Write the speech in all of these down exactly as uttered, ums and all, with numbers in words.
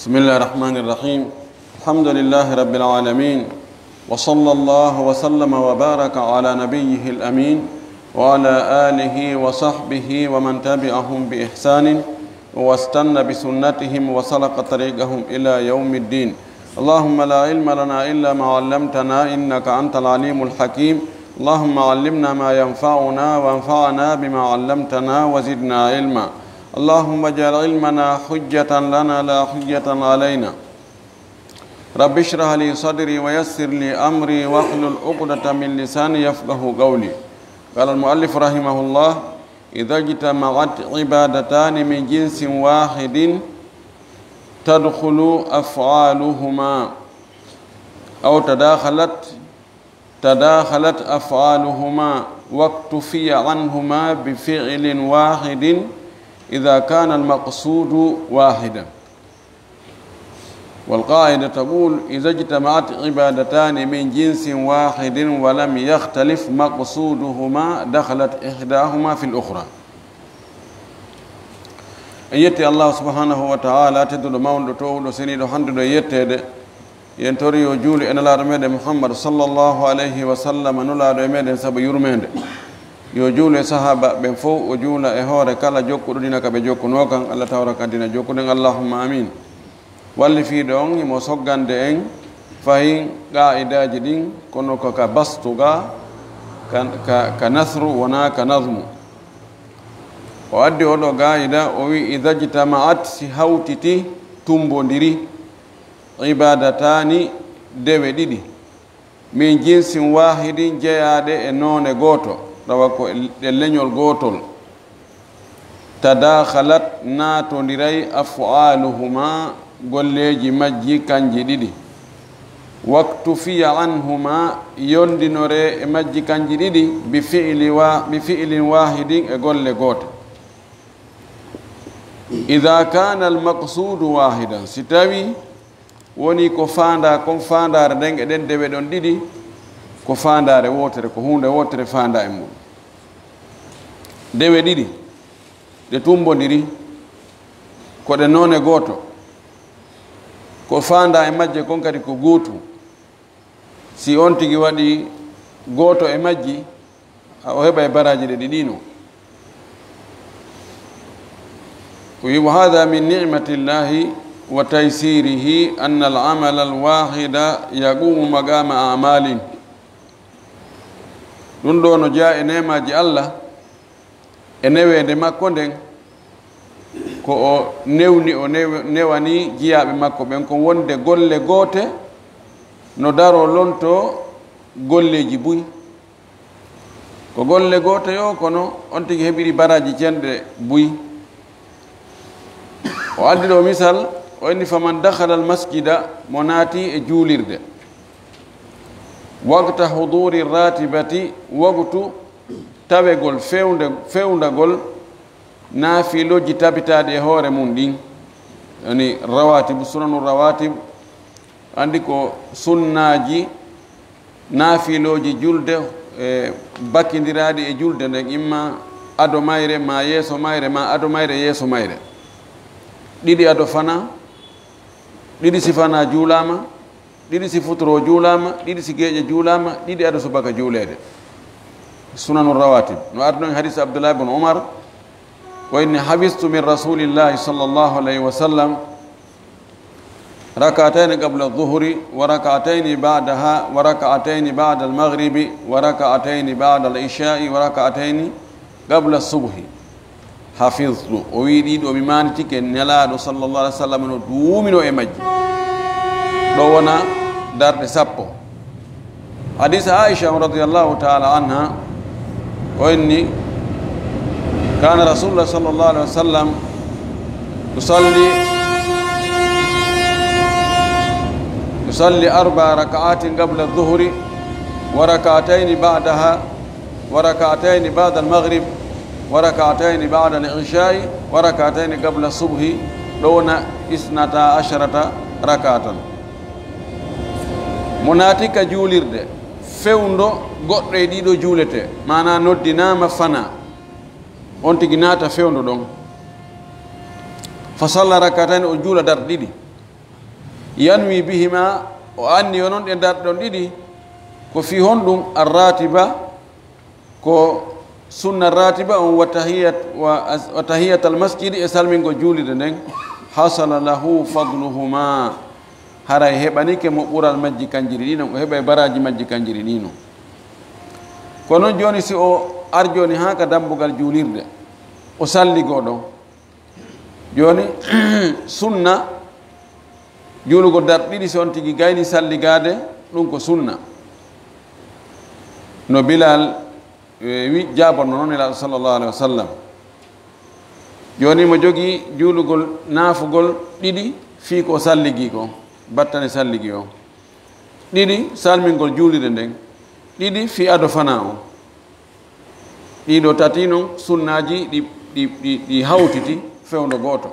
بسم الله الرحمن الرحيم. الحمد لله رب العالمين. وصلى الله وسلم وبارك على نبيه الأمين وعلى آله وصحبه ومن تبعهم بإحسان واستن بسنتهم وسلك طريقهم إلى يوم الدين. اللهم لا علم لنا إلا ما علمتنا إنك أنت العليم الحكيم. اللهم علمنا ما ينفعنا وانفعنا بما علمتنا وزدنا علما. اللهم اجعل علمنا حجة لنا لا حجة علينا. رب اشرح لي صدري ويسر لي أمري واحلل عقدة من لساني يفقه قولي. قال المؤلف رحمه الله: إذا اجتمعت عبادتان من جنس واحد تدخل أفعالهما أو تداخلت تداخلت أفعالهما واكتفي عنهما بفعل واحد إذا كان المقصود واحدا. والقاعدة تقول: إذا اجتمعت عبادتان من جنس واحد ولم يختلف مقصودهما دخلت إحداهما في الأخرى. En yetti Allahu subhanahu wa ta'ala, tedduɗo, mawɗo, toowuɗo, seniiɗo, handuɗo e yetteede. Yen tori yo juulu e Nelaaɗo meɗen Muhammad sallallahu alayhi wa sallam, nulaaɗo e meɗen sabu yurmeende. Yo juulu e sahaaba ɓen fow, o juula e hoore kala jokkuɗo diina ka ɓe jokkunoo kan, Allah tawra ka diina jokkuɗen, Allahumma amin. Wallifiiɗo on himo soggande en fahin qaa'idaaji ɗin, kono ko ka bastu ga, ka, ka, ka nasru, wonaa ka nazmu. O addi oɗo qaa'ida, o wi'i: "Idha ijtama'at", si hawtiti, tumbondiri, "ibadataani", dewe ɗiɗi, "min jinsin waahidin", jeyaaɗe e noone gooto, tawa ko e, e leñol gootol, "tadaakhalat", naatondiray, "af'aaluhumaa", golleeji majji kanji ɗiɗi, "waktufiya anhumaa", yondinore e majji kanji ɗiɗi, "bi fi'li wa-, bi fi'lin waahidin", e golle goote. "Idha kaana al-maqsuudu waahidan", si tawi woni ko faandaa kon, faandaare nden e ɗen dewe ɗon ɗiɗi, ko faandaare wootere, ko huunde wootere faandaa e mum. Dewe ɗiɗi, ɗe tumbondiri, ko ɗe noone gooto, ko faandaa e majje kon kadi ko gootu. Si on tigi waɗi gooto e majji, a o heɓa e baraaji ɗe ɗiɗi no. O wi: "Wa haadha min ni'matillahi wa taysirihi anna al-amala al-waahida yaqumu maqama a'malin." Ɗum ɗo no jeyaa e neemaaji Allah, e neweende makko nden, ko o newni, o new-, newani jiyaaɓe makko ɓen, ko wonde golle goote no daroo lontoo golleeji buy. Ko golle goote yo, kono on tigi heɓiri baraaji cenɗe buy. O addi ɗo misal, o inni: "Faman dakhala al-masjida", mo naati e juulirde, "waqta huduri ratibati", waqtu tawegol, fewnde, fewndagol naafilooji tabitaaɗi e hoore mum ɗin, yani rawatib, sunanu rawatib, anndi ko sunnaaji, naafilooji julde, e bakkindiraaɗi e julde nden, imma ado mayre, ma yeeso mayre, ma ado mayre, yeeso mayre. Ɗiɗi ado fana, ɗiɗi si fana juulaama, ɗiɗi si futuro juulaama, ɗiɗi si geeƴe juulaama, ɗiɗi ado subaka juuleede. Sunanu rawatib. No arduno e hadis Abdullah ibn Umar, o inni: "Hafistu min Rasulillahi sallallahu alayhi wa sallam rak'atayni qabla adh-dhuhri, wa rak'atayni ba'daha, wa rak'atayni ba'da al-maghribi, wa rak'atayni ba'da al-isha'i, wa rak'atayni qabla as-subhi." Hafiztu, o wi'i, ɗiɗo mi maanditike, Nelaaɗo sallallahu alaihi wasallam no duumino e majji. Ɗo wona darɗe sappo. Hadis Aisha radiyallahu ta'ala anha, o inni: "Kana Rasulullah sallallahu alaihi wasallam yusalli, yusalli arba'a raka'atin qabla adh-dhuhri, wa rak'atayni ba'daha, wa rak'atayni ba'da al-maghrib, wa rak'atayni ba'da al-isha'i, wa rak'atayni qabla as-subhi." Ɗo wona isnata asharata rak'atan. Mo naati ka juulirde, fewndo goɗɗo e ɗiɗo juulete, maana noddinaama fana, on tigi naata fewndo ɗon. Fa salla rak'atayni, o juula darɗe ɗiɗi. Yanwi bihima, o anniyo noon ɗe darɗe ɗon ɗiɗi, ko fii honɗum? Arratiba, ko sunna ratiba on, wa tahiyat, wa as-, wa tahiyatal masjidi, e salmingol juulirde nden, hasala lahu fadluhuma, haray heɓanike mo ɓural majji kanjiri ɗiɗon, o heɓay baraaji majji kanjiri ɗiɗon. Ko non jooni si o arjooni haa ka dambugal juulirde, o salligoo ɗon. Jooni, sunna, juulugol darɗe ɗiɗi, si on tigi gayni salligaade, ɗum ko sunna. No Bilal, e, wi-, jaaborno non Nelaaɗo sallallahu alaihi wasallam. Jooni mo jogii juulugol naafugol ɗiɗi fii ko o salligii ko, battane salligii o. Ɗiɗi, salmingol juulirde nden. Ɗiɗi, fii ado fanaa on. Ɗiɗo tati non, sunnaaji ɗi, ɗi, ɗi, ɗi hawtiti fewndo gooto.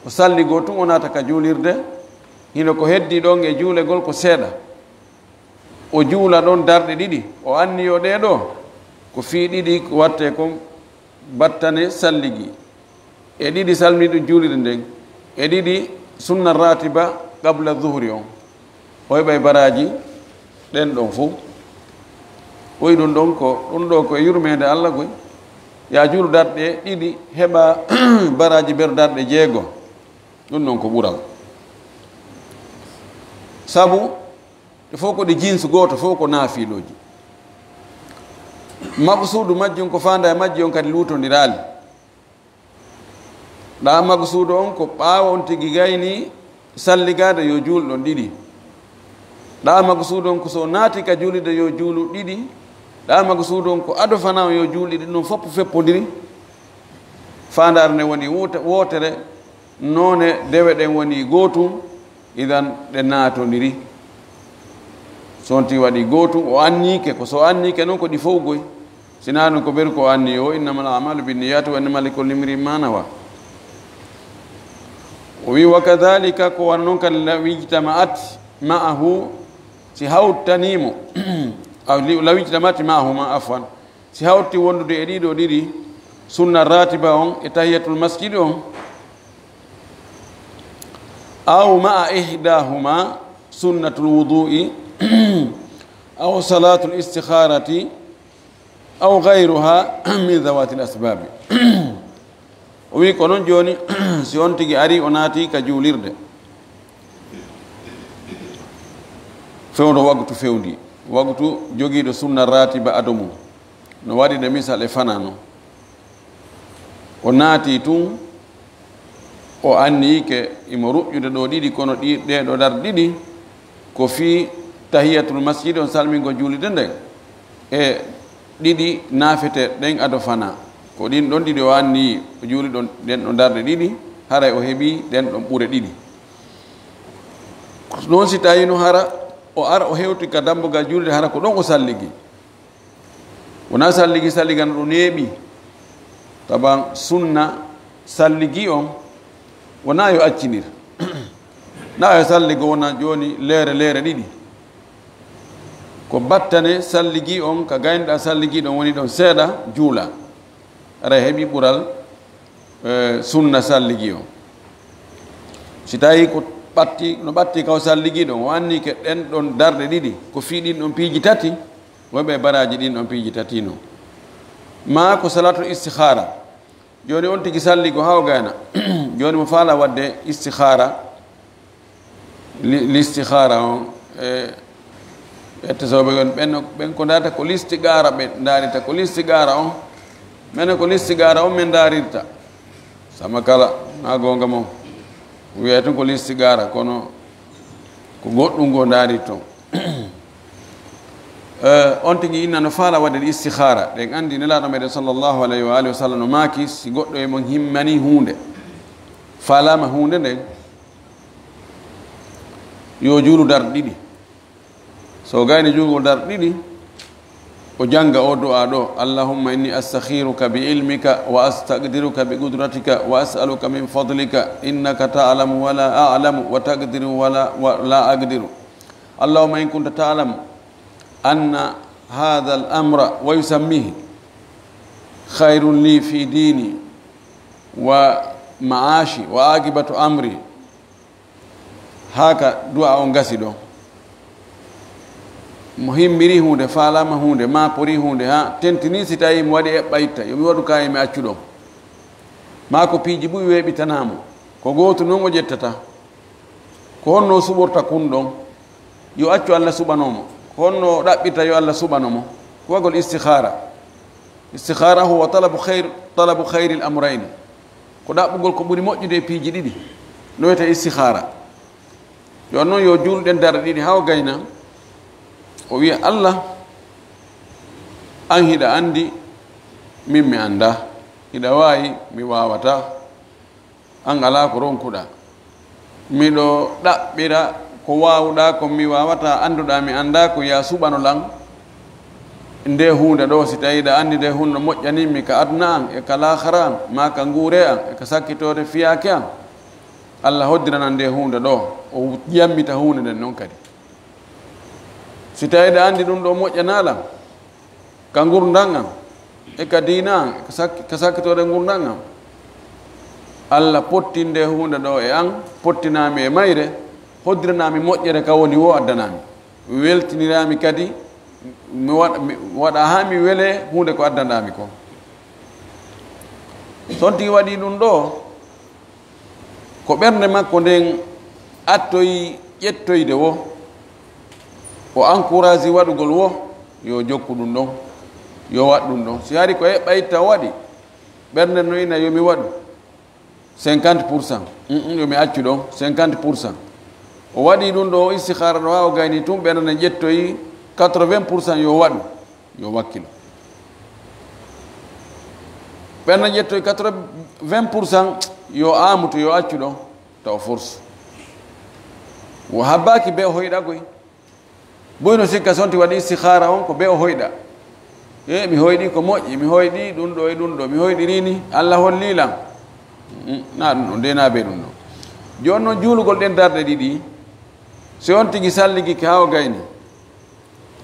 O salligoo tun, o naata ka juulirde, hino ko heddii ɗon e juulegol ko seeɗa. O juula ɗon darɗe ɗiɗi, o anniyo ɗee ɗoo, ko fii ɗiɗi ko wattee kon battane salligi. E ɗiɗi salmini ɗum juulirde nden. E ɗiɗi sunna ratiba qabla zuhri on. O heɓay baraaji ɗen ɗon fow. Koy ɗum ɗon ko, ɗum ɗoo ko e yurmeende Allah koy. Yaa juulu darɗe ɗiɗi, heɓa baraaji ber darɗe jeego. Ɗum ɗon ko ɓural. Sabu, ɗe fow ko ɗe jinsu gooto, fow ko naafiilooji. Maqsuudu majjum ko faanda e majji on kadi luutondiraali. Ɗaa maqsuudu on ko ɓaawo on tigi gayni salligaade yo juul ɗon ɗiɗi. Ɗaa maqsuudu on ko so naati ka juulirde yo juulu ɗiɗi. Ɗaa maqsuudu on ko ado fanaa on yo juul ɗiɗi. Ɗum fof feppondiri. Faandaare nde woni wuute-, wootere, noone dewe ɗen woni gootum, idan ɗe naatondiri. So on tigi waɗi gootum, o anniike, ko so anniike non ko ɗi fow goy. Sinaa ɗum ko ɓeru ko anniyo, "Innamal a'malu binniyati wa innama likulli imri'in ma nawa." O wi, "Wa kadhalika, ko wano non kadi law ijtama'at ma'ahu, si hawtaniimo, a, li-, law ijtama'at ma'ahuma, afwan, si hawti wondude e ɗiɗo ɗiɗi, sunna ratiba on e tahiyatul masjid on, aw ma'a ihdahuma, sunnatul wudu'i, aw salatul istikharati, aw ghayruha min dhawatil asbabi." O wi, ko non jooni, si on tigi ari, o naati ka juulirde, fewndo wagtu fewndi, wagtu jogiiɗo sunna ratiba ado mum, no waɗi nde misal e fanano. O naati tun, o anniyike imo ruƴƴude ɗo ɗiɗi, kono ɗi, ɗee ɗo darɗe ɗiɗi, ko fii tahiyatul masjid on, salmingol juulirde nden, e ɗiɗi naafeteeɗe ɗen ado fana. Ko ɗin ɗon ɗiɗi o anniyi, o juuli ɗon ɗen ɗon darɗe ɗiɗi, haray o heɓi ɗen ɗon ɓure ɗiɗi. Non si tawino hara o ara o hewti ka dambugal juulirde, hara ko ɗon o salligi. Wonaa salligi, salliga no ɗo neeɓi. Taban sunna salligi on, wonaa yo accinir. Na yo salligo wona jooni leere, leere ɗiɗi. Ko battane salligi on, ka gaynɗa salligi ɗon woni ɗon seeɗa, juula. Aray heɓi ɓural, eh, sunna salligi on. Si tawi ko ɓatti, no ɓatti kaw salligi ɗon, o anni ke ɗen ɗon darɗe ɗiɗi, ko fii ɗin ɗon piiji tati, woɓe baraji ɗin ɗon piiji tati non. Ma ko salatul istikhara. Jooni on tigi salligo haa o gayna. Jooni mo faala wadde istikhara, li-, listikhara on, e, ette sooɓe gon, ɓen, ɓen ko ndaarta ko listigara, ɓe ndaarita ko listigara on. Menen ko listigara on men ndaarirta. Sama kala, na goonga mo. Wiyay tun ko listigara, kono ko goɗɗum ngo ndaarirton. Eh, on tigi inna no faala wadde istikhara. Ɗen andi Nelaaɗo meɗen sallallahu alayhi wa alihi wa sallam no maaki, si goɗɗo e mon himmani huunde, faalama huunde nden, yo juulu darɗe ɗiɗi. So gayni juulgol darɗe ɗiɗi, o janga o du'a ɗo: "Allahumma inni astakhiruka bi ilmika wa astaqdiruka bi qudratika wa as'aluka min fadlika innaka ta'lamu wa la a'lamu wa taqdiru wa la, wa la aqdiru. Allahumma in kunta ta'lamu anna hadha al-amra," wa yusammihi, "khayrun li fi dini wa ma'ashi wa aqibatu amri, Haa ka du'a on gasi ɗon. Mo himmiri huunde, faalaama huunde, maaporii huunde, haa tentinii si tawii mo waɗi eɓɓa itta, yo mi waɗu kaye mi accu ɗon. Maa ko piiji buy weeɓitanaa mo. Ko gootu non o ƴettata. Ko honno o suɓorta kun ɗon? Yo accu Alla suɓanoo mo. Ko honno o ɗaɓɓirta yo Alla suɓano mo? Ko wagol istikhaara. Istikhaara huwa talabu khayr, talabu khayril amrayni. Ko ɗaɓɓugol ko ɓuri moƴƴude e piiji ɗiɗi. No wiyetee istikhaara. Jooni non yo juul ɗen darɗe ɗiɗi haa o gayna. O wiya, "Alla, an hiɗa anndi, min mi anndaa. Hiɗa waawi, mi waawataa. An alaa ko ronkuɗaa. Miɗo ɗaɓɓira ko waawuɗaa kon mi waawataa, annduɗaa mi anndaa ko, yaa suɓano lan nde huunde ɗoo, si tawii hiɗa anndi nde huunde no moƴƴanii mi ka aduna an e ka laakhara an, maa ka nguuree an e ka sakkitoode fiyaake an. Alla hoddiranan nde huunde ɗoo, o yammita huunde nden non kadi. Si tawii hiɗa anndi ɗun ɗoo moƴƴanaa lan ka ngurndan an e ka diina an e ka sakki-, ka sakkitoode ngurndan an, Alla pottin nde huunde ɗoo e an, pottinaa mi e mayre, hoddiranaa mi moƴƴere ka woni woo addanaa mi. Weltiniraa mi kadi, mi waɗ-, mi waɗa haa mi welee huunde ko addanɗaa mi kon." So on tigi waɗii ɗun ɗoo, ko ɓernde makko nden attoyi ƴettoyde woo, o encourage waɗugol woo, yo jokku ɗun ɗon, yo waɗ ɗun ɗon. Si hari ko eɓɓa itta o waɗi, ɓernde no ina yo mi waɗu cinquante pour cent, mm, mm, yo mi accu ɗon cinquante pour cent. O waɗii ɗun ɗoo istikhaara ɗoo haa o gayni tun, ɓernde nden ƴettoyi quatre-vingts pour cent yo waɗu. Yo wakkilo. Ɓen no ƴettoy quatre-vingts pour cent, yo aamutu, yo accu ɗon, taw force. Wo habbaaki be o hoyɗa koy. Buy no sikka sonti waɗi istikhaara on ko be o hoyɗa. E, mi hoyɗi ko moƴƴi, mi hoyɗi ɗun ɗo e ɗun ɗo, mi hoyɗi rini, Alla holli lan. Mm, na ɗun ɗon, de na be ɗun ɗon. Jooni non juulugol ɗen darɗe ɗiɗi, si on tigi salligike haa o gayni.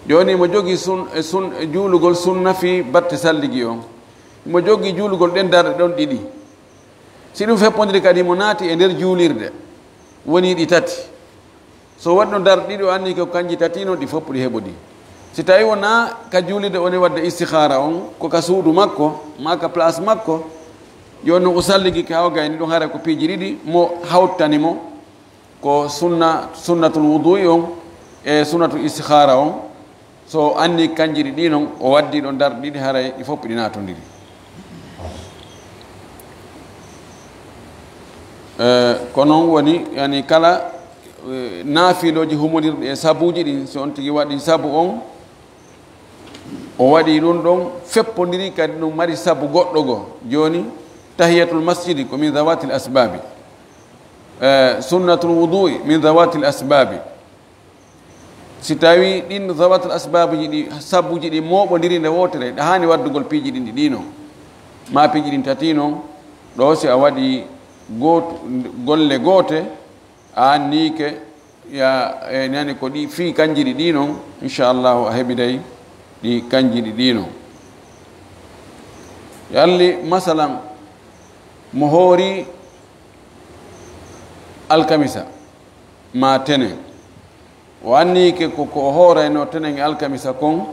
Jooni mo jogii sun-, e sun-, e juulugol sunna fii batte salligi on. Mo jogii juulugol ɗen darɗe ɗon ɗiɗi. Si ɗun feppondiri kadi mo naati e nder juulirde, woni ɗi tati. So waɗno darɗe ɗiɗi o anndi ko kanji tati non ɗi fof ɗi heɓodii. Si tawii wonaa ka juulirde woni waɗde istikhaara on, ko ka suudu makko, maa ka place makko, jooni non o salligike haa o gayni ɗun hara ko piiji ɗiɗi mo hawtani mo. Ko sunna, sunnatul wudu'i on e sunnatul istikhaara on. So anni kanji ɗiɗi non, o waddi ɗon darɗe ɗiɗi, haray ɗi fof ɗi naatondiri. Eh, ko non woni, yani, kala, eh, naafilooji humondirɗi e sabuuji ɗin, so on tigi waɗi sabu on, o waɗi ɗun ɗon, feppondiri kadi ɗun mari sabu goɗɗo goo. Jooni, tahiyatul masjidi ko min zawatil asbabi. Eh, sunnatul wudu'i min zawatil asbabi. Si tawii ɗin zawatil asbabuji ɗi, sabuuji ɗi mooɓondiri nde wootere, ɗa haani waddugol piiji ɗin ɗiɗi non. Maa piiji ɗin tati non, ɗo si a waɗi goot-, golle goote, a anniike, ya, e nani ko ɗi fii kanji ɗiɗi non, inchallahu a heɓiday ɗi kanji ɗiɗi non. Yalli, masalan, mo hoori alkamisa, maa tenen. O anniike ko, ko o hoorayno tenen e alkamisa kon,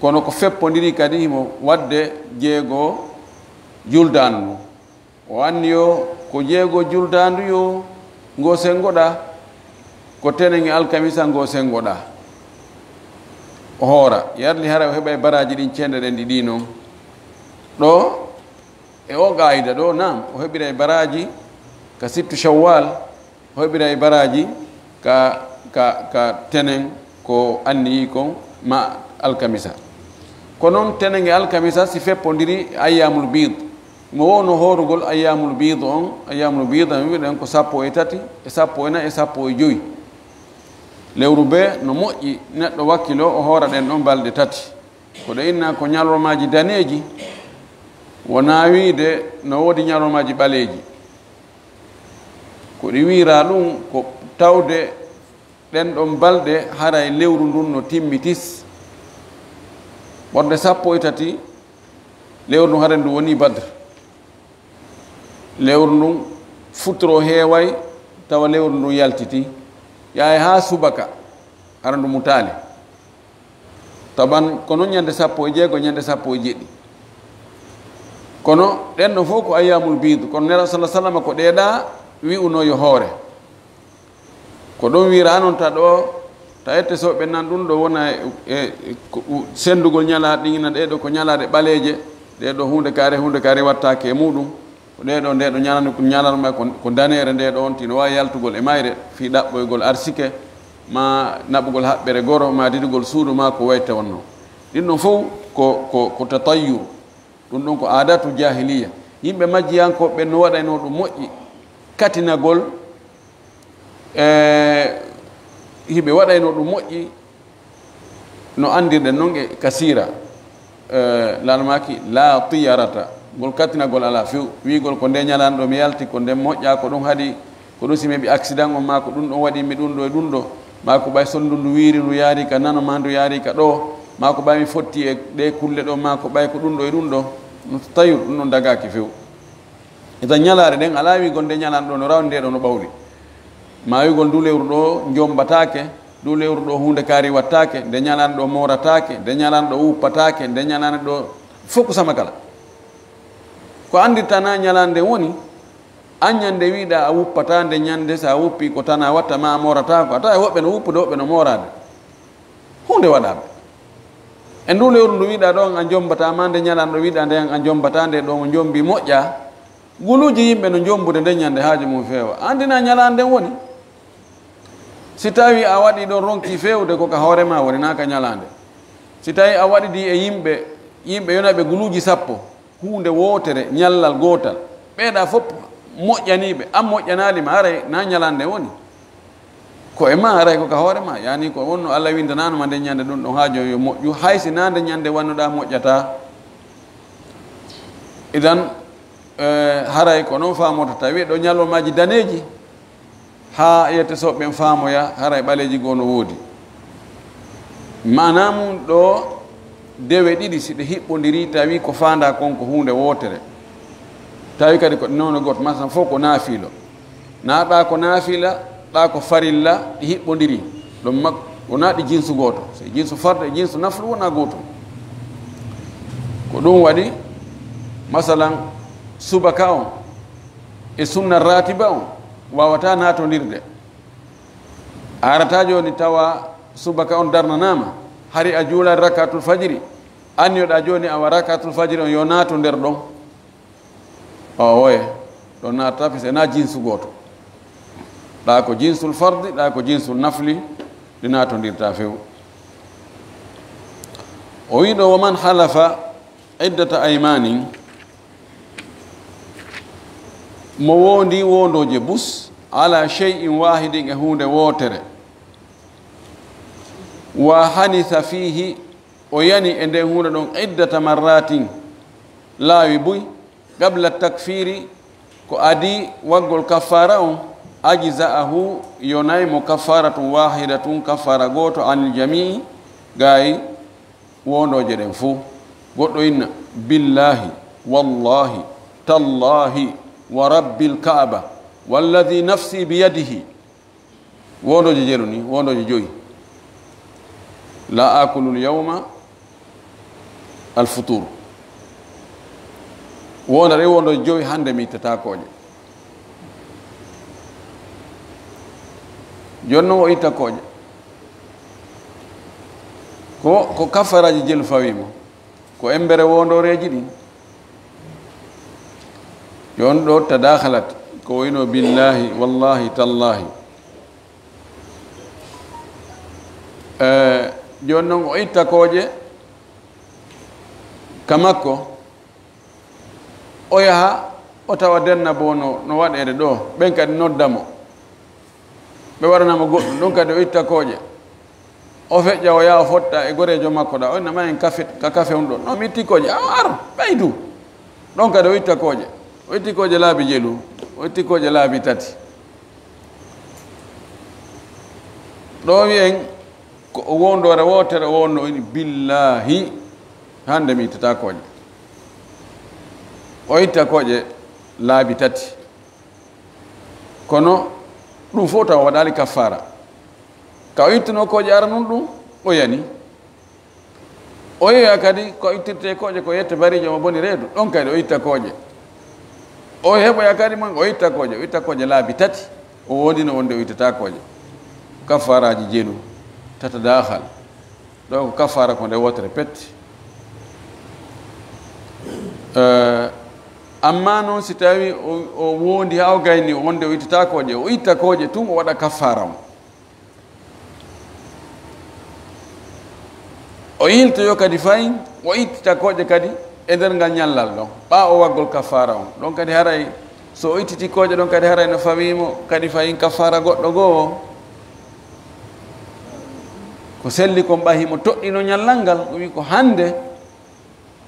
kono ko feppondiri kadi himo waɗde jeego juldaandu ndun. O anniyo ko jeego juldaandu yo ngo senngoɗaa, ko tenen e alkamisa ngo senngoɗaa. O hoora, yarli hara o heɓay baraaji ɗin ceende ɗen ɗiɗi non. Ɗo, e o qaayida ɗo, naam, o heɓiray baraaji ka sittu Shawwal, o heɓiray baraaji ka, ka, ka tenen ko anniyi kon ma alkamisa. Ko non tenen e alkamisa si feppondiri e ayyamul biid. Mo wowno hoorugol ayyamul biid on, ayyamul biid on wiɗen ko sappo e tati, e sappo e nayi, e sappo e jowi. Lewru bee no moƴƴi neɗɗo wakkilo o hoora ɗen ɗon balɗe tati. Ko ɗe inna ko ñalormaaji daneeji, wonaa wiide no woodi ñalormaaji ɓaleeji. Ko ɗi wiira ɗun ko tawde ɗen ɗon balɗe haray lewru ndun no timmi tis. Ɓorɗe sappo e tati lewru ndun haray ndu woni Badr. Lewru ndun futuro heeway, tawa lewru ndun yaltiti, yahay haa subaka, hara ndu mutaali. Taban ko non ñande sappo e jeego, ñande sappo e jeɗɗi. Kono ɗen ɗon fof ko ayyamul biid, kono Nelaaɗo sallallaahu alayhi wa sallam ko ɗee ɗaa wi'unoo yo hoore. Ko ɗon wi'raa non ta ɗoo, ta ette so ɓe nan ɗun ɗoo wona e, e, e, ko, u-, senndugol ñalaaɗe ɗin, ina ɗee ɗoo ko ñalaaɗe ɓaleeje, ɗee ɗoo huunde kaari, huunde kaari wattaake e muɗum. Ko ɗee ɗoo, ndee ɗoo ñalande, ko ñalande ma ko, ko daneere ndee ɗoo on, tino waawi yaltugol e mayre fii ɗaɓɓoygol arsike, ma naɓugol haɓɓere goro, ma didugol suudu, ma ko wayi tawon non. Ɗin ɗon fof ko, ko, ko tatayyur. Ɗun ɗon ko aadatu jaahiliya. Yimɓe majjiyankooɓe ɓen no waɗaynoo ɗum moƴƴi katinagol, e, hiɓe waɗaynoo ɗum moƴƴi no anndirɗen non e ka siira, e, Laana maaki, laa tiyarata. Ngol kattinagol alaa few. Wi'ugol ko ndee ñalaande ɗoo mi yalti, ko ndeen moƴƴaa, ko ɗum haɗi, ko ɗum si mi heɓi accident on, maa ko ɗum ɗon waɗi mi ɗum ɗoo e ɗum ɗoo, maa ko ɓay so ndu ndu wiiri, ndu yaari ka nano, maa ndu yaari ka ɗoo, maa ko ɓay mi fotti e ɗee kulle ɗoo, maa ko ɓay ko ɗum ɗoo e ɗum ɗoo. No tayru, ɗum ɗon dagaaki few. Idan ñalaare ɗen alaa wi'ugol nde ñalaande ɗoo no rawni, nde ɗoo no ɓawli. Maa wi'ugol ndu lewru ɗoo njombataake, ndu lewru ɗoo huunde kaari wattaake, nde ñalaande ɗoo moorataake, nde ñalaande ɗoo wuppataake, nde ñalaande ɗoo fof ko sama kala. Ko anndirta na ñalaande nden woni, an ñande wi'uɗaa a wuppataa nde ñande, so a wuppii ko tan a watta, maa a moorataa ko. A tawa e woɓɓe no wuppude, woɓɓe no mooraade. Huunde waɗaama. E ndu lewru ndu wi'uɗaa ɗon a jombata, maa nde ñalaande ɗo wi'uɗaa nden a jombata, nde ɗo mo jombi moƴƴaa. Guluuji yimɓe no jombude nden ñande haaju mum feewa. Anndi na ñalaande nden woni. Si tawii a waɗii ɗon ronki feewde ko ka hoore maa woni, na ka ñalaande. Si tawii a waɗidii e yimɓe, yimɓe yo naɓe guluuji sappo, huunde wootere, ñallal gootal. Ɓeeɗaa fof moƴƴanii ɓe, an moƴƴanaali ma, haray na ñalaande nden woni. Ko e ma, haray ko ka hoore ma. Yaani ko wonno Alla winndanaano ma nden ñande ɗum ɗon haaju yo moƴƴu, hay si na nden ñande wannuɗaa moƴƴataa. Idan, eh, haray ko non faamorta tawi ɗo ñalormaaji daneeji, haa yette so ɓen faamoya, haray ɓaleeji goo no woodi. Maanaa mum ɗo, dewe ɗiɗi si ɗe hiɓɓondirii, tawi ko faandaa kon ko huunde wootere, tawi kadi ko ɗe nowne gooto, masalan, fof ko naafiilo, na ɗa ko naafila, ɗa ko farilla, ɗi hiɓɓondirii. Ɗum mak-, wonaa ɗi jinsu gooto. So jinsu fardu e jinsu naflu wonaa gootum. Ko ɗum waɗi, masalan, subaka on e sunna ratiba on waawataa naatondirde. A arataa jooni tawa subaka on darnanaama, hari a juulay rakatul fajiri, anniyoɗaa jooni awa rakatul fajiri on yo naato nder ɗon. O woye, ɗon naata, parce que na jinsu gooto. Ɗa ko jinsul fardi, ɗa ko jinsul nafli, ɗi naatondirta few. O wi ɗo, "Wa man halafa iddata aymanin," mo wondi wondooje bus, "ala shay'in wahidin," e huunde wootere, "wa hanitha fihi," o yani e nden huunde ɗon, "iddata marratin," laawi buy, "qabla takfiri," ko adii waggol kaffaara on, "ajza'ahu," yonay mo, "kaffaratun wahidatun," kaffaara gooto, "anil jami'i," gaay wondooje ɗen fuu. Goɗɗo inna, "Billahi, wallahi, tallahi, wa rabbil Ka'aba, walladhi nafsi biyadihi." Wondooje jelu ni, wondooje joyi. "La akulul yawma al futur." Wonda ɗe wondooje joyi, hande mi ittataa kooƴe. Jooni non o itta kooƴe. Ko, ko kaffaraaji jelu fawi mo. Ko embere wondooreeji ɗin. Jooni ɗo tadakhalat. Ko wayno billahi, wallahi, tallahi. Eh, jooni non o itta kooƴe ka makko. O yaha, o tawa denna bo no, no waɗeede ɗo. Ɓen kadi nodda mo. Ɓe waɗana mo goɗɗum. Ɗum kadi o itta kooƴe. O feƴƴa, o yaha, o fotta e goreejo makko ɗa. O inna ma en kafe, ka kafe on ɗo. No mi itti kooƴe. A ar, ɓeydu. Ɗon kadi o itta kooƴe. O itti kooƴe laabi jelu. O itti kooƴe laabi tati. Ɗo wi'en ko o wondoore wootere, o wonno ini, "Billahi, hande mi ittataa kooƴe." O itta kooƴe laabi tati. Kono Ɗum fof taw o waɗaali kaffaara. Ka o ittunoo kooƴe aranun ɗum, o yani. O yeeya kadi ko ittirtee kooƴe ko yette bariijo mo boni reedu, ɗon kadi o itta kooƴe. O heɓoya kadi mo o itta kooƴe, o itta kooƴe laabi tati, o woondino wonde o ittataa kooƴe. Kaffaaraaji jeenu, tatadakhal. Ɗo ko kaffaara ko nde wootere pet. Eh, amma noon si tawi o, o woondi haa o gayni wonde o ittataa kooƴe, o itta kooƴe tun o waɗa kaffaara on. O yiltoyo kadi fay, o ittita kooƴe kadi e nder ngal ñallal ɗon, ɓaa o waggol kaffaara on. Ɗon kadi haray, so o ittiti kooƴe ɗon kadi haray no fawii mo kadi fayin kaffaara goɗɗo goo. Ko selli kon ɓaa himo toɗɗino ñallal ngal, o wi ko hannde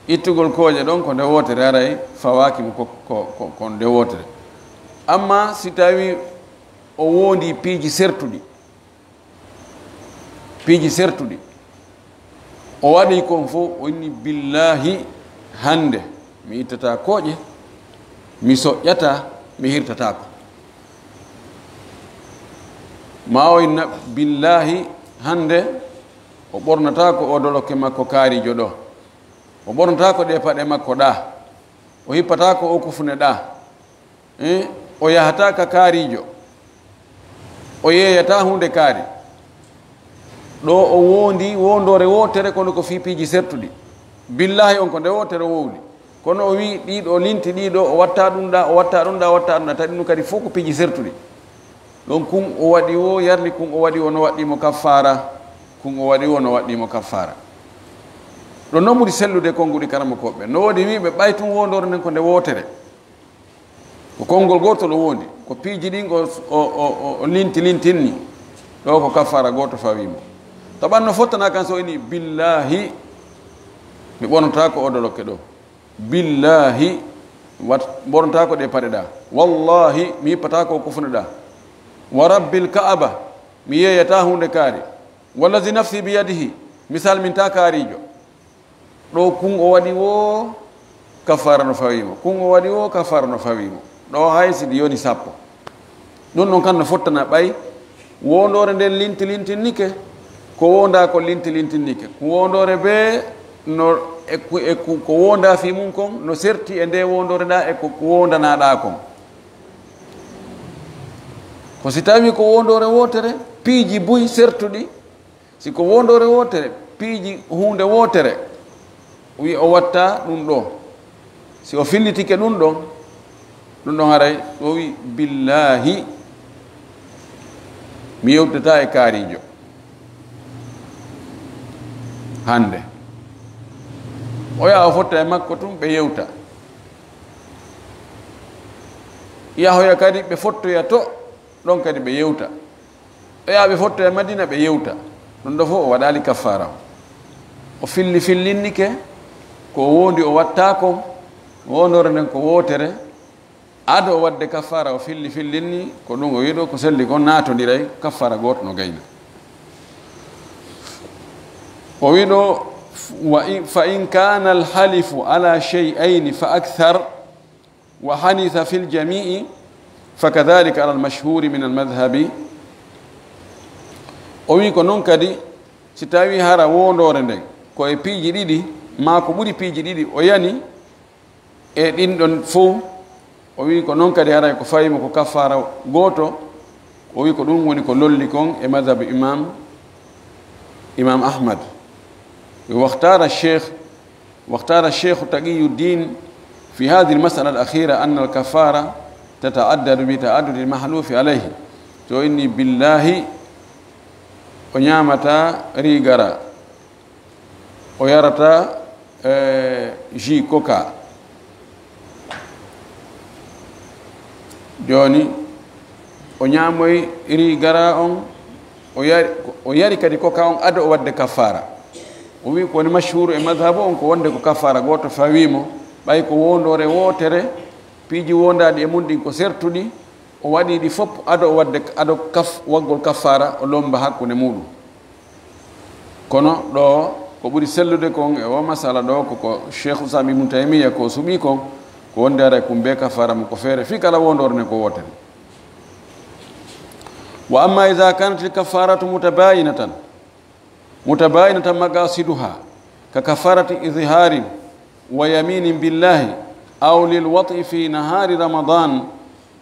ittugol kooƴe ɗon ko nde wootere, haray fawaaki mo ko, ko, ko, ko nde wootere. Amma si tawi o woondi piiji sertuɗi, piiji sertuɗi. O waɗi kon fof, o inni, "Billaahi, hannde mi ittataa kooƴe, mi soƴƴataa, mi hirtataako." Ma o inna, "Billaahi, hannde o ɓornataako o dolokke makko kaariijo ɗo, o ɓornataako ɗee paɗe makko ɗaa, o hippataako o kufune ɗaa." Eh, o yahataa ka kaariijo, o yeeyataa huunde kaari. Ɗo o woondi woondoore wootere, kono ko fii piiji sertuɗi. Billaahi on ko nde wootere o woondi. Kono o wii ɗiɗo linti ɗiɗo, o watta ɗum ɗa, o watta ɗum ɗa, o watta ɗum ɗa, tawi ɗum kadi fof ko piiji sertuɗi. Ɗon kun o waɗi wo yarli, kun o waɗi wo no waɗɗii mo kaffaara, kun o waɗi wo no waɗɗii mo kaffaara. Ɗo non ɓuri sellude konnguɗi karamokooɓe. No woodi wiiɓe ɓay tun woondoore nden ko nde wootere. Ko konngol gootol o wondi, ko piiji ɗin o, o, o, o, o linti lintinni. Ɗo ko kaffaara gooto fawii mo. Taɓan no fottana kan so ini, "Billaahi, mi ɓornotaako o dolokke ɗo. Billaahi, wat, ɓornotaako ɗe paɗe ɗa. Wallaahi, mi hippataako o kufune ɗa. Wa rabbil Ka'aba, mi yeeyata huunde kaari. Wallazi nafsi biyadihi, mi salminta kaariijo." Ɗo kun o waɗi wo kaffaara no fawii mo, kun o waɗi wo kaffaara no fawii mo. Ɗo hay si ɗi yoni sappo. Ɗum ɗon kan no fottana ɓay wondoore nden linti lintinnike, ko wonda ko linti lintinnike. Ko wondoore be no e ku, e ku, ko wonda fii mum kon no serti e nde wondoore ɗa e ko, ko wondanaɗa kon. Ko si tawi ko wondoore wootere, piiji buy sertuɗi, si ko wondoore wootere, piiji huunde wootere, o wi o watta ɗum ɗo. Si o fillitike ɗum ɗon, ɗum ɗon haray, o wi, "Billaahi, mi yewtata e kaariijo hannde." O yaha o fotta e makko tun, ɓe yewta. Yahoya kadi, ɓe fottoya to, ɗon kadi ɓe yewta. Ɓe yaha ɓe fottoya Madina, ɓe yewta. Ɗum ɗo fof o waɗaali kaffaara. O filli fillinnike, ko o wondi o watta kon, wondore nden ko wootere. Ado o waɗde kaffaara, o filli fillinni, ko ɗum o wiɗo, ko selli kon naatondiray, kaffaara gooto no gayna. O wiɗo, "Wa in, fa in kana al halifu ala shay'ayni fa akthar, wa hanitha fil jami'i, fa kadhalika ala al mashhuri min al madhhabi." O wi ko non kadi, si tawi hara wondore nden ko e piiji ɗiɗi, ma ko ɓuri piiji ɗiɗi, o yani e ɗin ɗon fow, o wi ko non kadi haray ko fawi mo ko kaffaara gooto, o wi ko ɗum woni ko lolli kon e madhhabu imam, imam Ahmad. Wa ikhtara sheikh واختار الشيخ تقي الدين في هذه المسألة الأخيرة أن الكفارة تتعدد بتعدد المحلوف عليه. To inni billaahi, o ñaamata riigara, o yarata, eh, jus coca. Jooni, o ñaamoy riz gras on, o yari, o yari kadi coca on ado o waɗde kaffaara. O wi ko woni mashhuru e madhabu on ko wonde ko kaffaara gooto fawii mo, ɓay ko wondoore wootere, piiji wondaaɗi e mum ɗin ko sertuɗi, o waɗi ɗi fof ado o waɗde, ado kaf-, waggol kaffaara, o lomba hakkunde muɗum. Kono ɗo ko ɓuri sellude kon e o masala ɗo ko, ko Cheikh Islam Ibn Taymiyya ko suɓi kon, ko wonde ara kum be kafara mo ko feere fii kala wondore ne ko wotere. وأما إذا كانت الكفارة متباينة، متباينة مقاصدها، ككفارة إظهار ويمين بالله أو للوطء في نهار رمضان،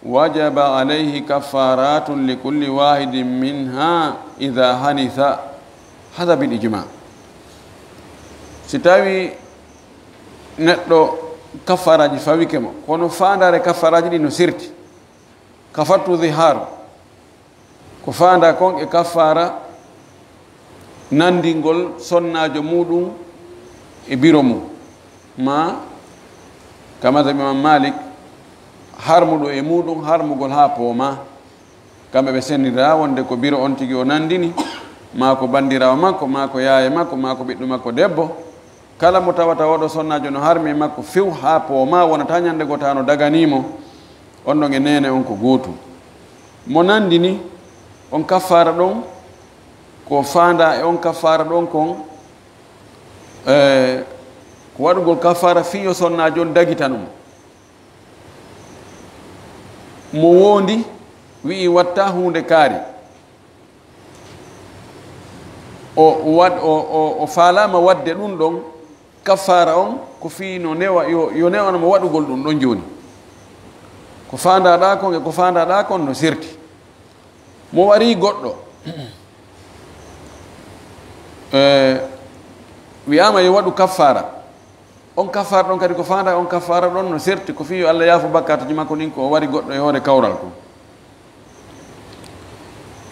وجب عليه كفارات لكل واحد منها إذا حنث. هذا بالإجماع. Si tawi neɗɗo kaffaaraaji fawike mo, kono faandaare kaffaaraaji ɗi no serti. Kafartu zihar, ko faandaa kon e kaffaara nanndingol sonnaajo muuɗum e biro mum, ma ka madhab Imam Malik, harmuɗo e muuɗum harmugol haa poomaa. Kamɓe ɓe senndiraa wonde ko biro on tigi o nanndini, maa ko banndiraawo makko, maa ko yaaya makko, maa ko ɓiɗɗo makko debbo. Kala mo tawata oɗo sonnaajo no harmi e makko few haa poomaa, wonata ñannde goo tawa no daganii mo, on ɗon e neene on ko gootum. Mo nanndini on kaffaara ɗon, ko faandaa e on kaffaara ɗon kon, e, ko waɗugol kaffaara fii yo sonnaajo on dagitano mo. Mo woondi, wi'i watta huunde kaari. O waɗ-, o, o, o faalaama waɗde ɗum ɗon, kaffaara on ko fii no newa, yo, yo newano mo waɗugol ɗum ɗon jooni. Ko faandaa ɗaa kon e ko faandaa ɗaa kon no serti. Mo warii goɗɗo, e, wi'aama yo waɗu kaffaara. On kaffaara ɗon kadi ko faandaa on kaffaara ɗon no serti, ko fii yo Alla yaafo bakkaatuuji makko ɗin ko o wari goɗɗo e hoore kawral kon.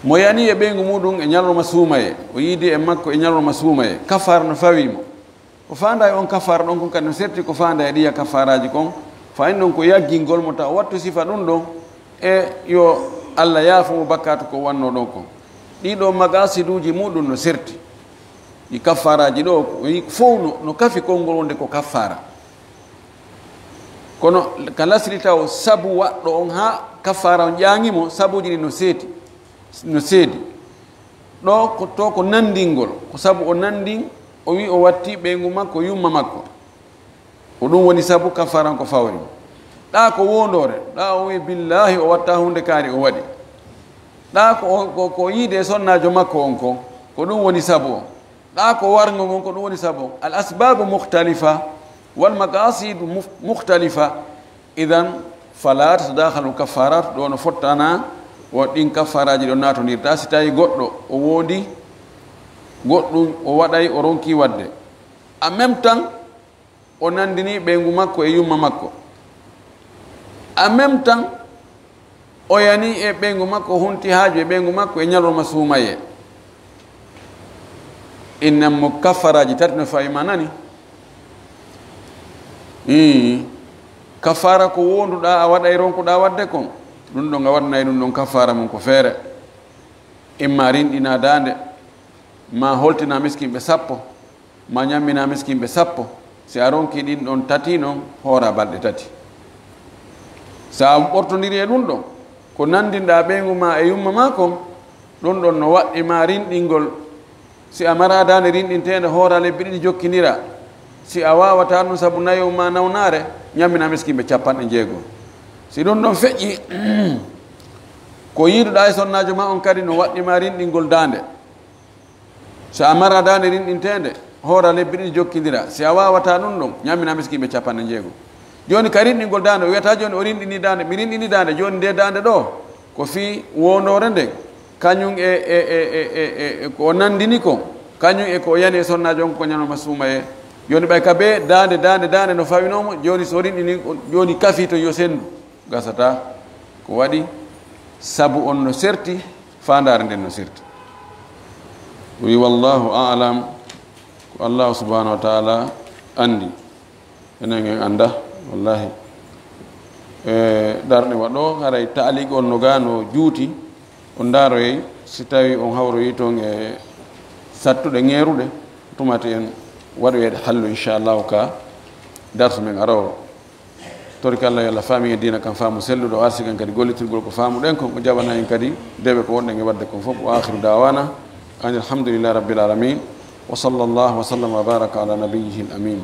Mo yani e ɓeyngu muuɗum e ñalorma suumayee, o yiidi e makko e ñalorma suumayee, kaffaara no fawii mo. Ko faandaa e on kaffaara ɗon kon kadi no serti ko faandaa e ɗiya kaffaaraaji kon, fayin ɗon ko yaggingol mo tawa wattu sifa ɗum ɗon, e yo Alla yaafo mo bakkaatu ko wannoo ɗon kon. Ɗii ɗoo maqaasiduuji muuɗum no serti. Ɗi kaffaaraaji ɗoo, ko fow no, no kafi konngol wonde ko kaffaara. Kono ka lasri taw sabu waɗɗo on haa kaffaara on ƴaŋi mo, sabuuji ɗi no seedi, no seedi. Ɗoo ko, to ko nanndingol, ko sabu o nanndin, o wi'i o watti ɓeyngu makko, yumma makko. Ko ɗum woni sabu kaffaara on ko fawri mo. Ɗaa ko woondoore, ɗaa o wi'i billaahi o watta huunde kaari o waɗi. Ɗaa ko o, ko, ko yiide e sonnaajo makko on kon, ko ɗum woni sabu on. Ɗaa ko warngo ngon, ko ɗum woni sabu on. Al asbabu mukhtalifa, wal maqasidu muf-, mukhtalifa. Idan, fala tatadakhalu kaffarat, ɗo no fottana, o ɗin kaffaaraaji ɗo naatondirta. Si tawi goɗɗo o woodi, goɗɗum o waɗay, o ronki waɗde. En même temps, o nanndini ɓeyngu makko e yumma makko. En même temps, o yani e ɓeyngu makko, o hunti haaju e ɓeyngu makko e ñalorma suumayee. Innen mo kaffaaraaji tati no fawi ma nani. Ii, kaffaara ko woonduɗaa a waɗay ronkuɗaa waɗde kon. Ɗum ɗon a waɗanay ɗum ɗon kaffaara mum ko feere. Imma rinɗinaa daande, ma holtinaa miskinɓe sappo. Ma ñammina miskinɓe sappo. Si a ronki ɗin ɗon tati non, hoora balɗe tati. Si a ɓortondiri e ɗum ɗon, ko nanndinɗaa ɓeyngu ma e yumma ma kon, ɗum ɗon no waɗɗi ma rinɗingol. Si a maraa daande rinɗinteende, hoora lebbi ɗiɗi jokkindira. Si a waawataa ɗum sabu nayo ma nawnaare, ñammina miskinɓe capanɗe jeego. Si ɗum ɗon feƴƴi, ko yiiduɗaa e sonnaajo ma on kadi no waɗɗi ma rinɗingol daande. So a maraa daande rinɗinteende, hoora lebbi ɗiɗi jokkindira. Si a waawataa ɗum ɗon, ñammina miskinɓe capanɗe jeego. Jooni ka rinɗingol daande, o wiyata jooni o rinɗini daande, mi rinɗini daande, jooni nde daande ɗo, ko fii woondoore nden, kañum e, e, e, e, e, e ko o nanndini kon, kañum e ko o yani e sonnaajo on ko ñalorma suumayee. Jooni ɓay ka bee daande, daande, daande no fawinoo mo, jooni so rinɗini, jooni kafii to yo senndu. Gasataa. Ko waɗi? Sabu on no serti, faandaare nden no serti. O wi, "Wallahu a'lam." Ko Allahu subhanahu wa ta'ala anndi. Enen en annda, wallahi. E darnde waɗo, haray taaliq on no gaa no juuti. On ndaaroyey, si tawi on hawroyi toon e sattuɗe ŋeeruɗe, tumati en waɗoyeede hallu, inchallahu, ka darsu men aroowo. Torki Allah yo Allah faami en diina kan faamu selluɗo, o arsikan kadi gollitirgol ko faamuɗen kon, o jaɓana en kadi dewe ko wonɗen e waɗde kon fof. Wa akhiru da'wana anil hamdulillahi rabbil alamin. Wa sallallahu wa sallam wa baraka ala nabiyyihil amin.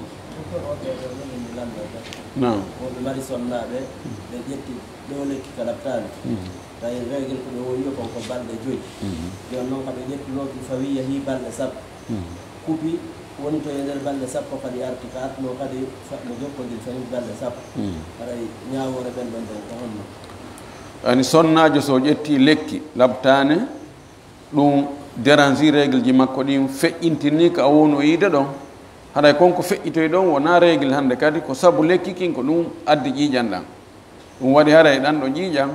Naam. Wonɓe mari sonnaaɓe, ɓe ƴetti Ɗo lekki ka laɓtaani. Tawi règle ko ɓe woni yo kon ko balɗe joyi. Jooni noon ka ɓe ƴetti règle fawi yahii balɗe sappo. Kupi woni to e nder balɗe sappo kadi arti ka artuno kadi fa- no jokkondiri fawi balɗe sappo. Haray ñaawoore ɓen ɗon ɗon ko honno? Ani sonnaajo so ƴetti lekki laɓtaane, ɗum dérange règle ji makko ɗin, feƴƴintinni ka o wonu yiide ɗon. Haray kon ko feƴƴitoy ɗon wonaa règle hannde kadi, ko sabu lekki kin ko ɗum addi ƴiiƴan ɗan. Ɗum waɗi haray ɗan ɗo ƴiiƴan,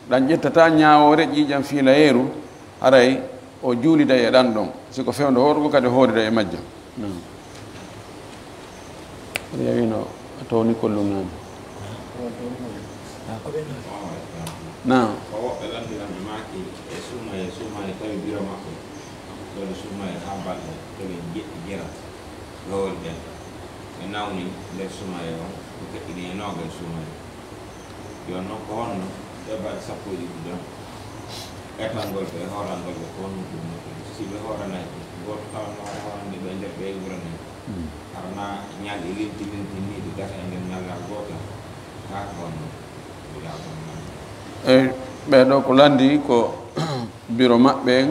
ɗan ƴettata ñaawoore ƴiiƴan fiilayeeru, haray o juulida e ɗan ɗon. Si ko fewndo hoorugol kadi o hoorida e majjan. Yawino a towni kollum nani. Naam. Ko woɓɓe landiranɓe maaki e suumaye, suumaye tawi biro maɓɓe. Ɗoɗo suumaye haa balɗe telen jeɗɗi jerat. Lowol ɓen ɓe nawni nder suumaye on, ɓe feƴƴini e noogay suumaye. Jooni noon ko honno ɓe balɗe sappo e ɗiɗi ɗon etangol ɓe e hoorangol ɓe ko honno ɗum moƴƴi? Si ɓe hooranay ɓe, gooto kala no waɗa hoorande ɓe nder ɓe wuranay. Harna ñalɗi linti linti ni ɓe gasa e nder ñallal gootal. Haa ko honno ɓe yaaɓon nan? Eyi, ɓee ɗoo ko lanndi ko biro maɓɓe en,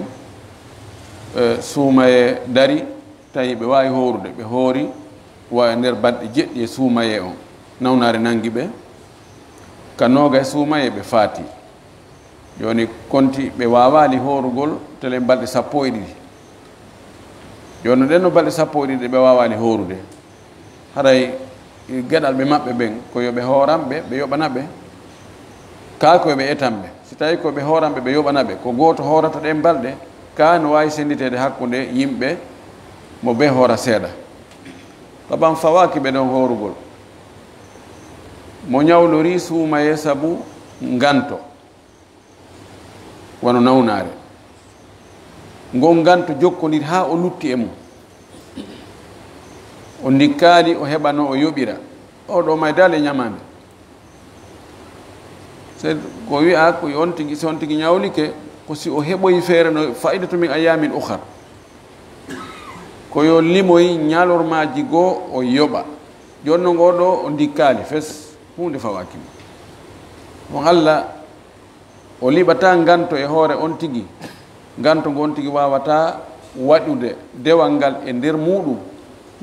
e, suumaye dari, tawi ɓe waawi hoorude, ɓe hoori wa e nder balɗe jeɗɗi e suumaye on. Nawnaare nanngi ɓe, ka nooga e suumaye ɓe faati. Jooni konti ɓe waawaali hoorugol telen balɗe sappo e ɗiɗi. Jooni no ɗen no balɗe sappo e ɗiɗi ɗe ɓe waawaali hoorude. Haray geɗalɓe maɓɓe ɓen, ko yo ɓe hooran ɓe, ɓe yoɓana ɓe. Kaa ko yo ɓe etan ɓe. Si tawii ko ɓe hooran ɓe, ɓe yoɓana ɓe. Ko gooto hoorata ɗen balɗe, kaa no waawi sennditeede hakkunde yimɓe mo ɓe hoora seeɗa. Taban fawaaki ɓe ɗon hoorugol. Mo ñawlorii suumaye sabu nganto, wano nawnaare. Ngon nganto jokkondir haa o lutti e mum. O ndikkaali, o heɓa no o yoɓira. O ɗo may daale ñamaande. Se ko wi'a ko on tigi, si on tigi ñawlike, ko si o heɓoyi feere no fa'idatu min ayyamin ukhar. Ko yo limoy ñalormaaji goo o yoɓa. Jooni no ngoo ɗoo o ndikkaali fes, huunde fawaaki mo. Mo Alla o liɓataa nganto e hoore on tigi, nganto ngo on tigi waawataa waɗude dewal ngal e nder muuɗum,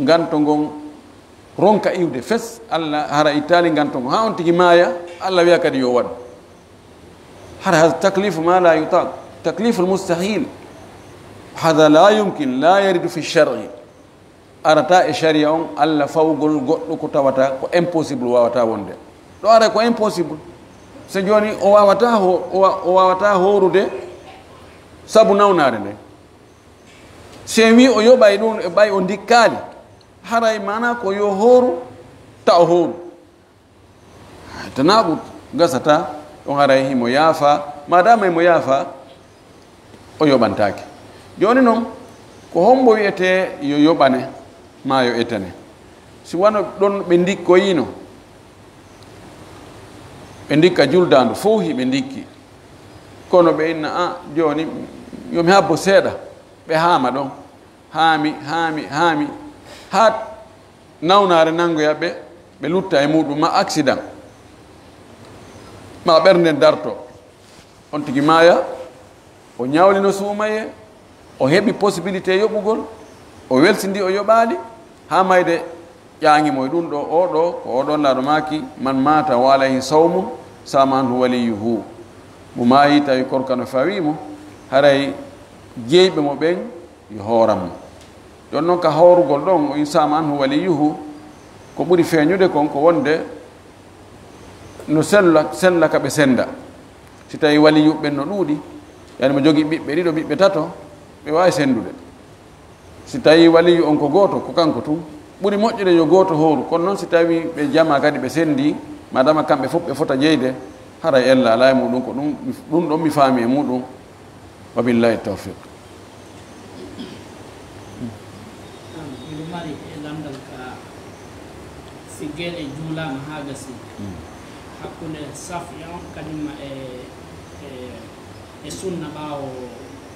nganto ngon ronka iwde fes, Alla hara ittaali nganto ngon, haa on tigi maaya, Alla wi'a kadi yo waɗu. Hara hada taklifu ma la yutaq, takliful mustahil. Hada la yumkin, la yaridu fi shar'i. Arata e sharia on, Alla fawgol goɗɗo ko tawata ko impossible, waawata wonde. Ɗo ara ko impossible. So jooni o waawata ho-, o wa-, o waawata hoorude sabu nawnaare nde. Si en wii o yoɓay ɗum e ɓay o ndikkaali, haray maanaa ko yo hooru, ta o hooru. Tanaaɓut gasata, ɗum haray himo yaafa, maadaama himo yaafa, o yoɓantaake. Jooni non, ko hombo wi'etee yo yoɓane, maa yo etane? Si wano ɗon ɓe ndikkoyino, ɓe ndikka juldaandu fow hiɓe ndikki. Kono ɓe inna, "A, jooni, yo mi habbo seeɗa." Ɓe haama ɗon. Haami, haami, haami. Haa nawnaare nanngoya ɓe, ɓe lutta e muɗum, ma accident. Ma ɓernde darto. On tigi maaya, o ñawlino suumaye, o heɓi possibilité yoɓugol, o welsindi o yoɓaali, haa mayde ƴaŋi mo e ɗum ɗo, o ɗo, ko o ɗon laaɗo maaki, "Man mata wa alayhi sawmun, sama anhu waliyuhu." Mo maayi tawi korka no fawi mo, haray jeyɓe mo ɓen yo hooran mo. Ɗon non ka hoorugol ɗon, o in sama anhu waliyuhu, ko ɓuri feeñude kon ko wonde no sella, sella ka ɓe senda. Si tawi waliyuɓe ɓen no ɗuuɗi, yani mo jogii ɓiɓɓe ɗiɗo, ɓiɓɓe tato, ɓe waawi sendude. Si tawi waliyu on ko gooto, ko kanko tun. Ɓuri moƴƴude yo gooto hooru, kono non si tawi ɓe jama kadi ɓe sendi, madama kamɓe fof ɓe fota jeyde, haray ella alaa e muɗum, ko ɗum, ɗum ɗon mi faami e muɗum. Wa billahi tawfiq. Miɗo mari e lanndal ka, si geeƴe juulaama haa gasi, hakkunde safi on kadimma e, e, e sunna ɓaawo,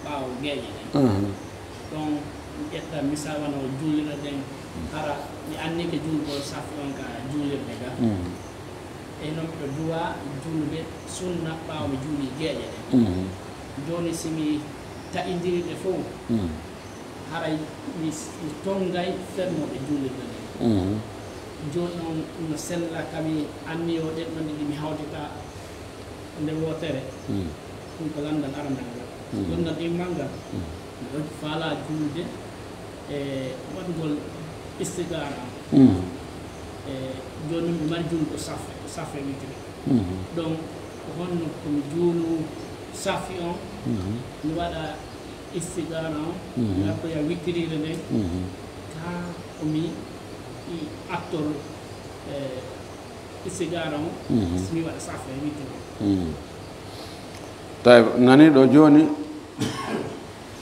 ɓaawo geeƴe ɗen. Ɗon mi ƴetta misal wano juulirɗe ɗen, hara mi annike juulgol safi on ka juulirde ga. E non miɗo duwa juulude sunna ɓaawo mi juuli geeƴe ɗen. Mhm. Jooni si mi taƴindiri ɗe fow, mhm, haray mi, mi tonngay fermo ɗe juulirde nden. Mhm. Jooni non no sella ka mi anniyo ɗen ɗon ɗiɗi mi hawtita nde wootere. Mhm. Ɗum ko lanndal aranngal ngal. Mhm. Lanndal ɗimmal ngal. Mhm. Miɗo faalaa juulde e waɗugol istigaara am. Mhm. E jooni mi mari juulde safe, safe witiri. Mhm. Donc, ko honno ko mi juulu safi on, mhm, mi waɗa istigaara on, mhm, mi artoya witiriire nden, mhm, haa ko mi i-, attor, e, istigaara on, mhm, si mi waɗa safe witiri on. Mhm. Tawi nani ɗo jooni,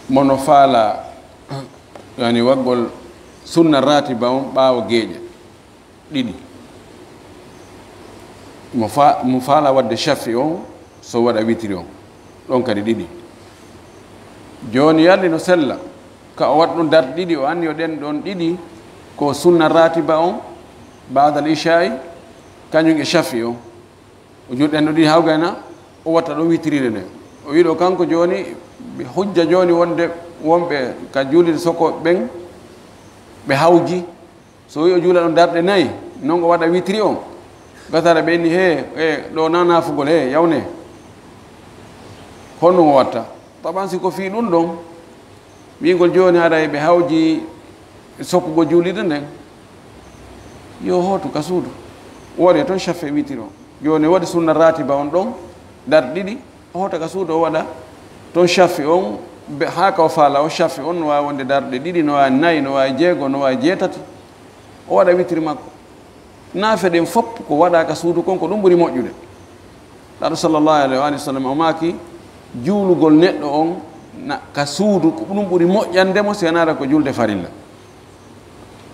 mono faala, yani waggol sunna ratiba on ɓaawo geeƴe ɗiɗi. Mo fa-, mo faala waɗde shafi on, so waɗa witiri on. Ɗon kadi ɗiɗi. Jooni yalli no sella, ka o waɗa ɗum darɗe ɗiɗi, o anni o ɗen ɗon ɗiɗi, ko sunna ratiba on, baadal isha'i, kañum e shafi on. O juuɗen ɗo ɗiɗi hawgayna, o watta ɗon witiriire nde. O wiɗo kanko jooni, hujja jooni wonde wonɓe ka juulirde soko ɓen, ɓe hawji. So wi o juula ɗon darɗe nayi, non o waɗa witiri on. Gasara ɓe inni, he, e, ɗo na naafugol, he, yawne. Honno o watta? Taban si ko fii ɗum ɗon, wi'ugol jooni haray ɓe hawji sokkugol juulirde nden. Yo hootu ka suudu. O waɗi ton shafe witiri on. Jooni o waɗi sunna ratiba on ɗon, darɗe ɗiɗi. O hoota ka suudu, o waɗa ton shafi on, be, haa ka o faala o shafi on, no waawi wonde darɗe ɗiɗi, no waawi nayi, no waawi jeego, no waawi jeetati. O waɗa witiri makko. Naafe ɗen fof ko waɗa ka suudu kon, ko ɗum ɓuri moƴƴude. Laɗo sallallahu alaihi wa sallam o maaki, juulugol neɗɗo on na, ka suudu, ko ɗum ɓuri moƴƴande mo, si wonaa ko juulde farilla.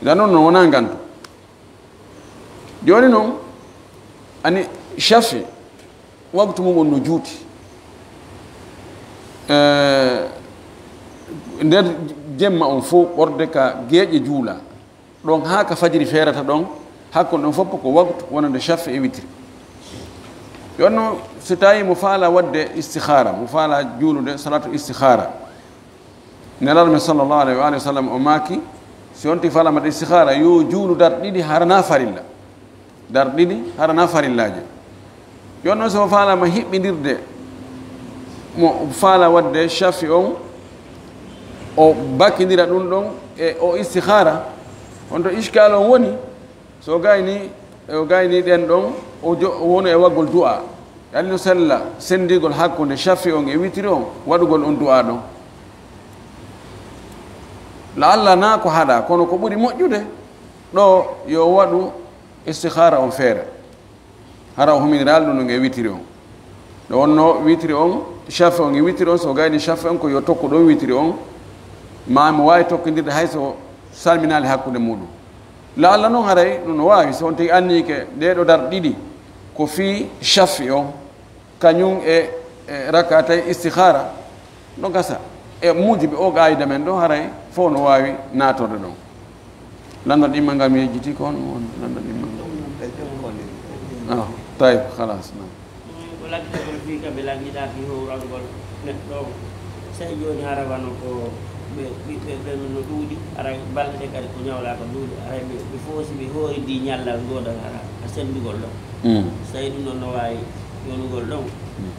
Idan non, non wonaa ngantu. Jooni non, ani shafi, waktu mum on no juuti. Eh, nder jemma on fof, ɓorde ka geeƴe juula. Ɗon haa ka fajiri feerata ɗon, hakkon ɗon fof ko waktu wonande shafi e witiri. Jooni non, so tawi mo faala waɗde istikhara, mo faala juulude salatu istikhara. Nelaaɗo men sallallahu alaihi wa alihi wa sallam o maaki, si on tigi faalaama istikhara, yo juulu darɗe ɗiɗi harana farilla. Darɗe ɗiɗi harana farillaaji. Jooni non so o faalaama hiɓɓindirde, mo faala waɗde shafi on, o bakindira ɗum ɗon e o istikhara, on to ishkaal on woni, so o gayni, o gayni ɗen ɗon, o jo-, o wona e waggol du'a. Yalli no sella senndigol hakkunde shafi on e witiri on, waɗugol on du'a ɗon. La'alla na ko haɗa, kono ko ɓuri moƴƴude, ɗo yo waɗu istikhara on feere. Hara o huminiraali ɗum no e witiri on. Nde wonno witiri on, shafi on e witiri on, so gayni shafi on ko yo tokku ɗon witiri on, ma mo waawi tokkindirde hay so salminaali hakkunde muɗum. La'alla non haray ɗum no waawi, so on tigi anniike ɗee ɗo darɗe ɗiɗi, ko fii shafi on, kañum e, e rakatay istikhara, no gasa. E muujibi o qaayida men ɗo, haray fof no waawi naatorde ɗon. Lanndal ɗimmal ngal mi yejjiti ko honɗum woni lanndal ɗimmal ngal? Ah, tayib, khalas, non. Ko laggitagol fii ka ɓe lanndiɗaa fii howrangol neɗɗo on. Sey jooni hara wano ko ɓe, ɓiɓɓe ɓe no ɗuuɗi, haray balɗe ɗe kadi ko ñawlaa ko ɗuuɗi, haray ɓe, ɓe fof si ɓe hooridi ñallal ngoodal hara ka senndugol ɗon. Mm. Sey ɗum ɗon no waawi yonugol ɗon. Mm.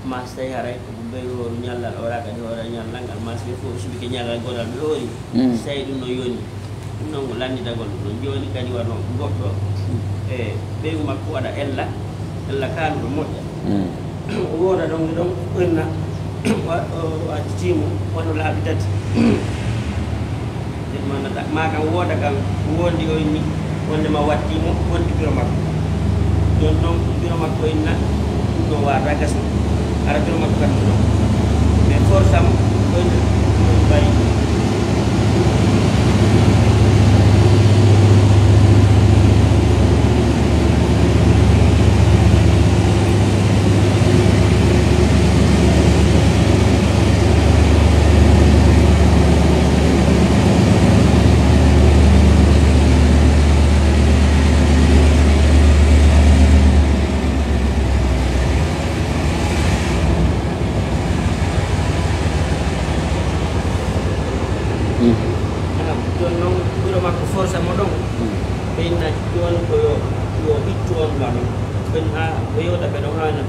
Ma so tawi haray ko ɓe hooru ñallal, o waɗa kadi hoore ñallal ngal, ma so ɓe fof subike ñallal goɗal ɓe hoori, mm, so tawi ɗum no yoni. Ɗum noon ko lannditagol ɗum ɗon. Jooni kadi wano goɗɗo, mm, e ɓeyngu makko waɗa ella, ella kaanuɗo moƴƴa. Mm. O wooda ɗon, ɗon ɓenna, wa-, o wattitiimo wano laabi tati. Nden maanata, ma kan wooda kan wondi o inni, wonde ma wattiimo, wondi biro makko. Jooni noon, biro makko inna, ɗum ɗon waata gasno. Hara biro makko kan ɗum ɗon. Mais force am, ko inna, ɗum ɗon bayi.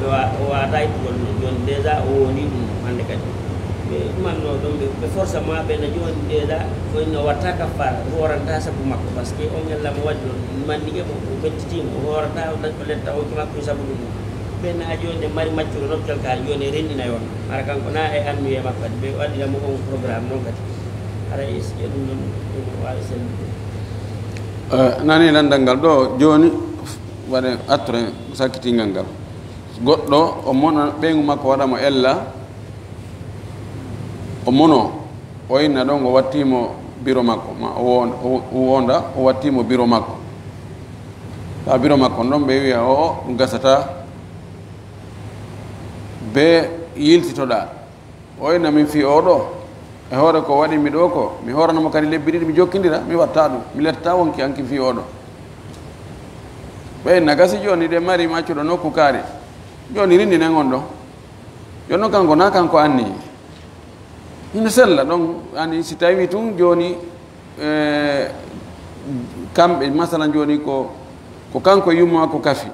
O wa- o waawata ittugol ɗum. Jooni déjà o woni ɗum hannde kadi. Ɓe ɗumanno ɗon, ɓe ɓe forcément ɓe no jooni déjà, ko inno watta kaffara, ɗum horanta sabu makko, parce que on ella mo waɗi ɗon, mannike mo, o ɓettitiimo, o horata o letta o makko e sabu ɗum. Ɓe na jooni nde mari maccuɗo nokkel ka jooni e renndina yon. Hara kanko na e annuye makko kadi, ɓe waɗira mo on programme noon kadi. Hara est-ce que ɗum ɗon ɗum waawi sellude? Eh, nani lanndal ngal ɗo jooni, waɗe attre sakkitingal ngal. Goɗɗo o mona ɓeyngu makko waɗa mo ella, o mono, o inna ɗon o wattimo biro makko, ma o won- o wonda o wattimo biro makko. Tawa biro makko on ɗon ɓe wiya o ɗum gasata, be yiltitoɗa. O inna min fii oɗo, e hoore ko waɗi mi ɗo ko, mi horanamo kadi lebbi ɗiɗi mi jokkindira, mi watta ɗum, mi lettata wonki hanki fii oɗo. Ɓe inna gasi jooni ɗe mari maccuɗo nokku kaari. Jooni rinndinen on ɗo. Jooni noon kanko na kanko anni. Hino sella ɗon, ani si tawi tun jooni, eh, kamɓe, masalan jooni ko, ko kanko e yumma makko kafi.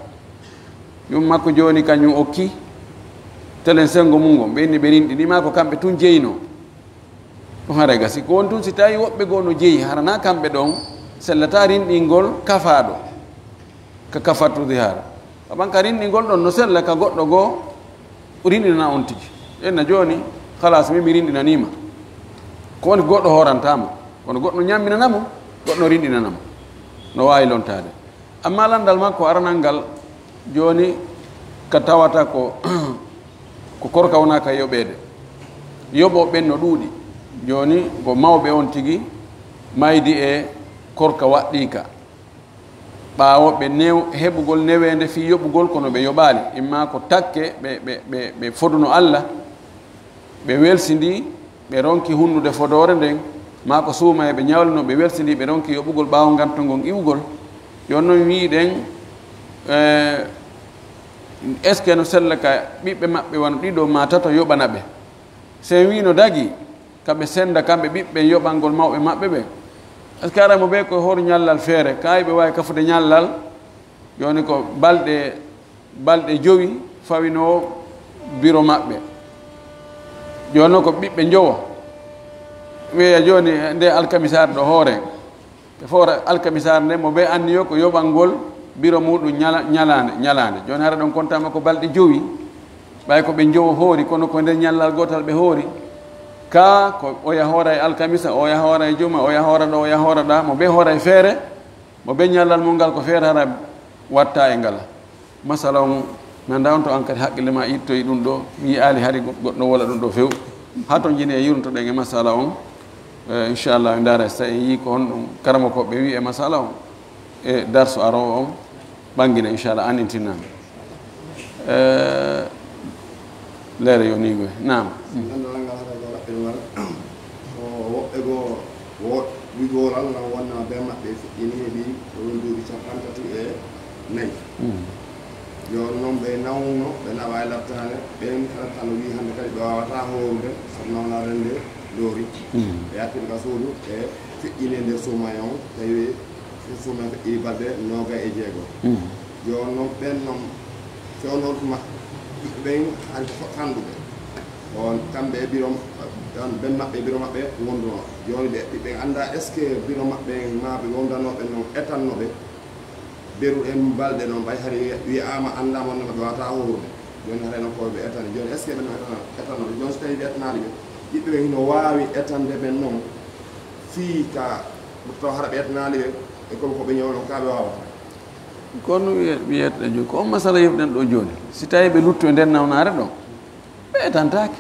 Yumma makko jooni kañum okki telen senngo mum ngon, ɓe inni ɓe rinɗini ma ko kamɓe tun jeyno. Ɗum haray gasi. Ko won tun si tawi woɓɓe goo no jeyi, hara na kamɓe ɗon sellata rinɗingol kafaaɗo. Ka kafatu dihara. Saban ka rinɗingol ɗon no sella ka goɗɗo goo rinɗinana on tigi. Enna jooni, halas, min mi rinɗinaniima. Ko woni goɗɗo hoorantama. Kono goɗɗo ñamminana mo, goɗɗo rinɗinana mo. No waawi lontaade. Amma lanndal makko aranal ngal, jooni ka tawata ko, ko korka wona ka yoɓeede. Yoɓooɓe ɓen no ɗuuɗi. Jooni ko mawɓe on tigi maydi e korka waɗɗiika. Ɓaawo ɓe new-, heɓugol neweende fii yoɓugol kono ɓe yoɓaali. Imma ko takke ɓe, ɓe, ɓe, ɓe foduno Alla, ɓe welsindi, ɓe ronki hunnude fodoore nden, maa ko suumaye ɓe ñawlino, ɓe welsindi, ɓe ronki yoɓugol ɓaawo nganto ngon iwugol. Jooni non wiiɗen, eh, est-ce que no sella ka ɓiɓɓe maɓɓe wano ɗiɗo maa tato yoɓana ɓe? Si en wii no dagi, ka ɓe senda kamɓe ɓiɓɓe yoɓangol mawɓe maɓɓe ɓen. Est-ce que ara mo ɓe ko hoore ñallal feere, kaayi ɓe waawi kafude ñallal, jooni ko balɗe, balɗe jowi fawino biro maɓɓe. Jooni noon ko ɓiɓɓe njowo. Wiya jooni nde alkamisaare ɗo hoore. Ɓe fof alkamisaare nde mo ɓe anniyo ko yoɓangol biro muɗum ñala-, ñalaande, ñalaande. Jooni hara ɗon kontama ko balɗe jowi. Ɓay ko ɓe njowo hoori, kono ko nder ñallal gootal ɓe hoori. Ka ko oya hoora e alkamisa, oya hoora e juma, oya hoora ɗo, oya hoora ɗa, mo ɓe hoora e feere, mo ɓe ñallal mum ngal ko feere hara watta e ngala. Masala on, mi anndaa on to an kadi haqqille ma ittoyi ɗum ɗo, mi yi'aali hari go-, goɗɗo wola ɗum ɗo few. Haa to njini e yurntoɗen e masala on, eh, inchallah, en ndaara so en yii ko honɗum karamokooɓe ɓe wi'i e masala on, e darsu aroowo on, ɓanngina inchallah, anndintinan. Eh, leere yo nii goy. Naam. Ganndal ngal hara ko raɓɓel ngal, ko woɓɓe goo, wo-, wigoolal ngal wonna bee maɓɓe fuɗɗini heɓi ko ɗum duuɓi cappanɗe tati e nayi. Mm. Jooni noon ɓe nawno, ɓe nawa e lattaane, ɓeen kala tan o wii hannde kadi ɓe waawataa hoorude, sabu nawnaare nde loori. Mm. Ɓe artiri ka suudu, ɓe feƴƴini e nder suumaye on, tawi suumaye feƴƴi balɗe noogay e jeego. Mm. Jooni noon ɓeen noon, fewndo on tuma, ɓiɓɓe ɓeen hari ko fanɗuɓe. On kamɓe e biro, on ben maɓɓe e biro maɓɓe wonduno. Jooni ɓe, ɓiɓɓe anndaa est-ce que biro maɓɓe maa ɓe wondanooɓe noon etanno ɓe. Beru en balɗe noon, ɓay hari wi'aama anndaama wonno ɓe waawataa hoorude. Jooni haray noon ko ɓe etani. Jooni est-ce que ɓe no etana-, etanooɓe? Jooni so tawii ɓe etanaali ɓe, ɓiɓɓe ɓe hino waawi etande ɓe noon fii ka taw hara ɓe etanaali ɓe, e ko ko ɓe ñawno ka ɓe waawataa. Kono wiye-, wiyetɗen jooni, ko on masala yewtuɗen ɗo jooni. Si tawii ɓe luttu e nder nawnaare ɗo, ɓe etantaake.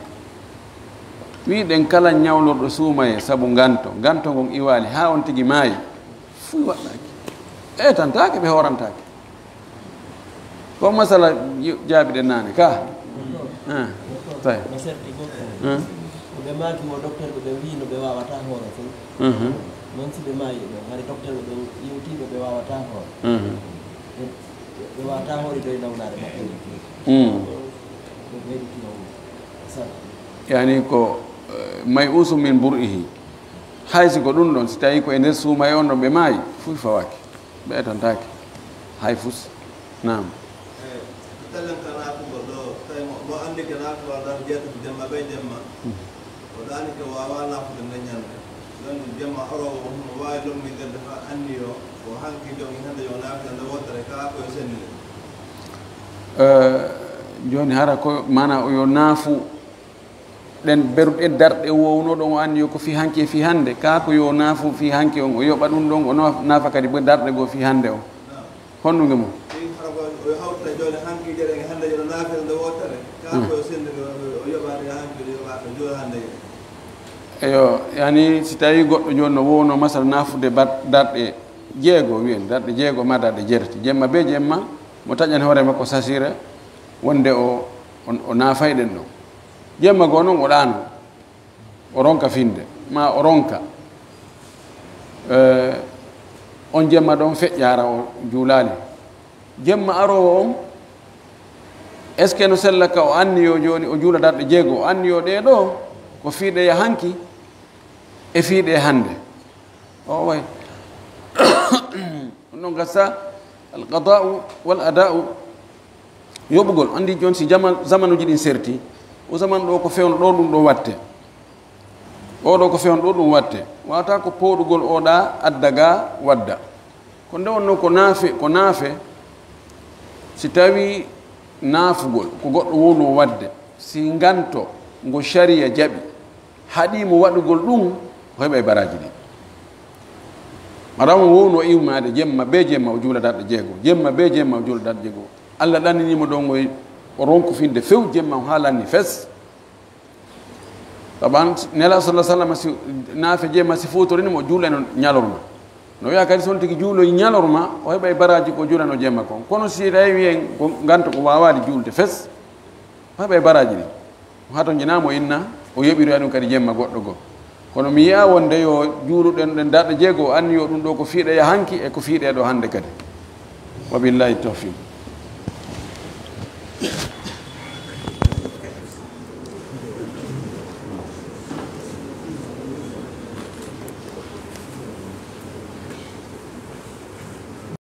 Wiɗen kala ñawlorɗo suumaye sabu nganto, nganto ngon iwaali haa on tigi maayi, fuy waɗɗaaki. Ɓe etantaake, ɓe hoorantaake. Ko masala yo-, jaabiɗen naane ka? Ah, tawi. No serti goɗɗo. Ah. Ko ɓe maaki wo docteur ɓe, ɓe wiino ɓe waawataa hooro fuu. Mhm. Noon si ɓe maayi ɗo, hari docteur ɓe ɓen yewtii ɓe, ɓe waawataa hooro. Mhm. Ɓe, ɓe waawataa hoori ɗo e nawnaare maɓɓe nde. Mm. Ɓe ɓeydi kilo o. Sa- Yani ko, eh, may usu min bur'ihi. Hay si ko ɗum ɗon, si tawii ko e nder suumaye on ɗon ɓe maayi, fuy fawaaki. Ɓe etantaake hay fus. Naam. Eyi, ɗallen kala ko ngol ɗo Ke naafila darɗe jeetati jemma be jemma. O ɗaani ke waawa naafude nden ñande. Ɗon jemma aroowo on no waawi lommindirde haa anniyo ko hanki jom e hannde yo naafila nde wootere kaa ko yo sennire. Eh, jooni hara ko maana o yo naafu ɗen beru ɗen darɗe wowno ɗon o anniyo ko fii hanki e fii hannde kaa ko yo naafu fii hanki on o yoɓa ɗum ɗon o naafa kadi bo darɗe goo fii hannde on. Honɗum e mum? Ɗin hara ko yo hawta jooni hanki jeɗen e hannde jeɗo naafila nde wootere. Kaa ko yo sennde o yoɓaade hanki o yoɓaade jooni hannde jeɗen. Eyo, yani si tawi goɗɗo jooni no wowno masala naafude bat- darɗe jeego wiyen darɗe jeego ma darɗe jeetati jemma be jemma mo taƴan hoore makko sasira wonde o o naafay ɗen ɗon. Jemma goo noon o ɗaano o ronka finde ma o ronka. Eh, on jemma ɗon feƴƴaara o juulaali. Jemma aroowo on est ce que no sella ka o anniyo jooni o juula darɗe jeego o anniyo ɗee ɗoo ko fiiɗe ya hanki e fiiɗe hannde. O way ɗum ɗon gasa alqada'u wal ada'u. Yoɓugol anndi jooni si jama- zamanuuji ɗin serti o zamanu ɗoo ko fewno ɗoo ɗum ɗoo watte. Oɗo ko fewno ɗoo ɗum watte wata ko pooɗugol oɗa adda ga wadda. Ko nde wonno ko naafe ko naafe si tawi naafugol ko goɗɗo wowno wadde si nganto ngo shariya jaɓi haɗi mo waɗugol ɗum o heɓa e baraji ɗi. Mara mo wowno iwmade jemma be jemma o juula darɗe jeego jemma be jemma o juula darɗe jeego. Allah ɗannini mo ɗon o ronku finde few jemma o haalanni fes. Taban nela sallallahu alaihi wasallam si naafe jemma si futorini mo juuleno ñalorma. No wiya kadi son tigi juuloy ñalorma o heɓa e baraji ko juulano jemma kon kono si tawi wiyen ko nganto ko wawali juulde fes o heɓa e baraji ɗi. O hato jinamo inna o yoɓiroya ɗum kadi jemma goɗɗo goo. Kono mi yiya wonde yo juuluɗen ɗen darɗe jeego o anni yo ɗum ɗo ko fiiɗe ya hanki e ko fiiɗe ɗo hannde kadi. Wabillahi tawfiq.